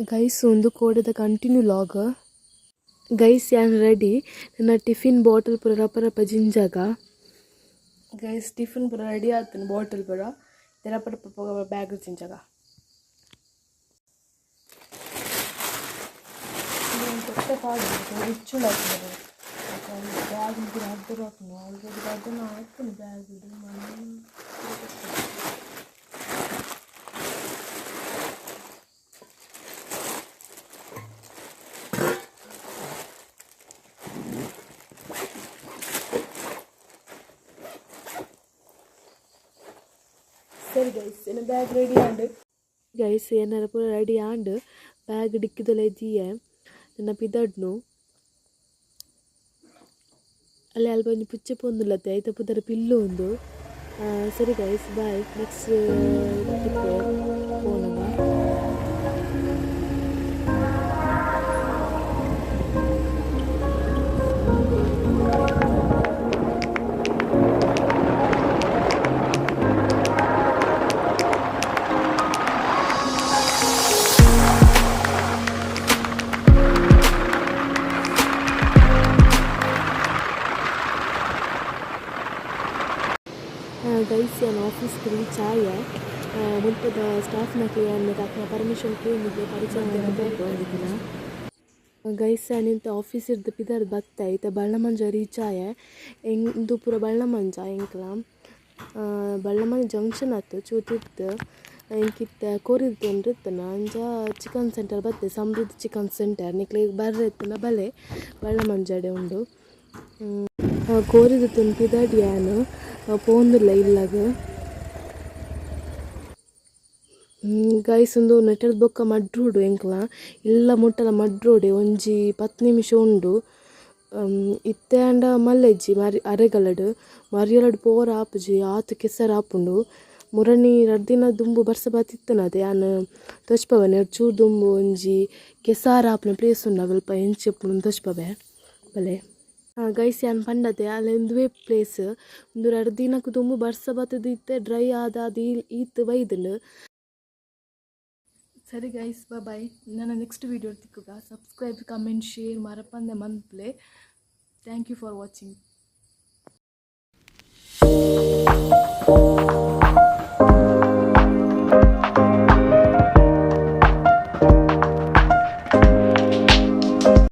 Guys, ಉಂದು ಕೋಡೆದ continue log. Guys, ಯಾನ್ ready. ನನ್ನ ಟಿಫಿನ್ ಬಾಟಲ್ ಪೂರ ರಪ ರಪ ಜಿಂಜಗ. ಗೈಸ್, ಟಿಫಿನ್ ಪೂರ ರೆಡಿ ಆತುಂಡು, ಬಾಟಲ್ ಪೂರ. ರಪ ರಪ ಬ್ಯಾಗ್ ಜಿಂಜಗ. ತೊಟ್ಟೆ ಪಾಡ್ದು ಹೆಚ್ಚುಂಡು. ಬ್ಯಾಗ್ ಪೂರ ಅಡ್ಡ ಆಪುಂಡು. ಆಲ್ರೆಡಿ ಅಡ್ಡನ ಆಪುಂಡು ಬ್ಯಾಗ್. ಸರಿ ಗೈಸ್, ಎನ್ನ ಬ್ಯಾಗ್ ರೆಡಿ ಆಂಡ್. ಗೈಸ್, ಏನಾರ ಪೂರ ರೆಡಿ ಆಂಡ್. ಬ್ಯಾಗ್ ಡಿಕ್ಕಿದೊಲ ದೀಯೆ. ನನ್ನ ಪಿದಡ್ನು ಅಲ್ಲೇ ಅಲ್ಪ ಒಂಜಿ ಪುಚ್ಚೆ ಪೋಂದುಲ್ಲತೆ, ಐತ ಪುದರ್ ಪಿಲ್ಲು ಉಂದು. ಸರಿ ಗೈಸ್, ಬಾಯ್. ನೆಕ್ಸ್ಟ್ ತಿಕ್ಕುವೆ ಪೋನಗ. ಗೈಸ್, ಯಾನ್ ಆಫೀಸ್ಗೆ ರೀಚ್ ಆಯೆ. ಮುಲ್ಪದ ಸ್ಟಾಫ್ನಕ್ಲೆ ಯಾನ್ ಅಕ್ಲೆನ ಪರ್ಮಿಷನ್ ಕೇಂದಿದ್ದೆ, ಪರಿಚಯ ಮಂತುದು. ಗೈಸ್, ಯಾನ್ ಇತ್ತೆ ಆಫೀಸ್ ಇರ್ದ್ ಪಿದರ್ದ್ ಬತ್ತೆ. ಇತ್ತೆ ಬಳ್ಳಮಂಜ ರೀಚ್ ಆಯೆ. ಇಂದು ಪೂರ ಬಳ್ಳಮಂಜ ಎಂಕ್ಲ. ಬಳ್ಳಮಂಜ ಜಂಕ್ಷನ್ ಅತ್ತು, ಚೂರು ತಿರ್ತ್. ಎಂಕಿತ್ತೆ ಕೋರಿದ ತಿನ್ರೆ ಇತ್ತುಂಡ ಅಂಚ ಚಿಕನ್ ಸೆಂಟರ್ ಬತ್ತೆ, ಸಮೃದ್ಧಿ ಚಿಕನ್ ಸೆಂಟರ್. ನಿಕ್ಲೆಗ್ ಬರ್ರೆ ಇತ್ತುಂಡ ಬಲೆ, ಬಳ್ಳಮಂಜಡೆ ಉಂಡು. ಕೋರಿದ ತಿಂದ್ ಪಿದರ್ಡ್ ಯಾನ್ ಪೋವೊಂದುಲ್ಲೆ ಇಲ್ಲಗ್. ಗೈಸ್, ಉಂದು ನೆಟರ್ದ್ ಬೊಕ್ಕ ಮಡ್ ರೋಡ್. ಎಂಕ್ಲ ಇಲ್ಲ ಮುಟ್ಟಲ ಮಡ್ ರೋಡ್, ಒಂಜಿ 10 ನಿಮಿಷ ಉಂಡು. ಇತ್ತೆ ಆಂಡ ಮಲ್ಲೆಜ್ಜಿ ಮರಿ ಅರೆಗಲಡ್ ಮರಿಯಲಡ್ ಪೋರ ಆಪುಜಿ, ಆತ್ ಕೆಸರು ಆಪುಂಡು. ಮುರಣಿ ರಡ್ಡ್ ದಿನ ದುಂಬು ಬರ್ಸ ಬತ್ತಿತ್ತುಂಡು. ಯಾನ್ ತೋಜ್ಪಾವೆ. ಚೂರು ದುಂಬು ಒಂಜಿ ಕೆಸಾರ್ ಆಪುನ ಪ್ಲೇಸ್ ಉಂಡು, ಅಲ್ಪ ಎಂಚ ಇಪ್ಪುಂಡು ತೋಜ್ಪಾವೆ, ಬಲೆ. ಗೈಸ್, ಯಾನ್ ಪಂಡತೆ ಅಲ್ಲ, ಉಂದುವೇ ಪ್ಲೇಸ್ ಉಂದು. ರಡ್ಡ್ ದಿನಕ್ ದುಂಬು ಬರ್ಸ ಬತ್ತುದು ಇತ್ತೆ ಡ್ರೈ ಆದ್ ಆದ್ ಈತ್ ಬೈದುಂಡು. ಸರಿ ಗೈಸ್, ಬಾಯ್. ನನ್ನ ನೆಕ್ಸ್ಟ್ ವೀಡಿಯೋ ತಿಕ್ಕುಗ. ಸಬ್ಸ್ಕ್ರೈಬ್, ಕಮೆಂಟ್, ಶೇರ್ ಮರಪಂದೆ ಮನ್ಪುಲೆ. Thank you for watching.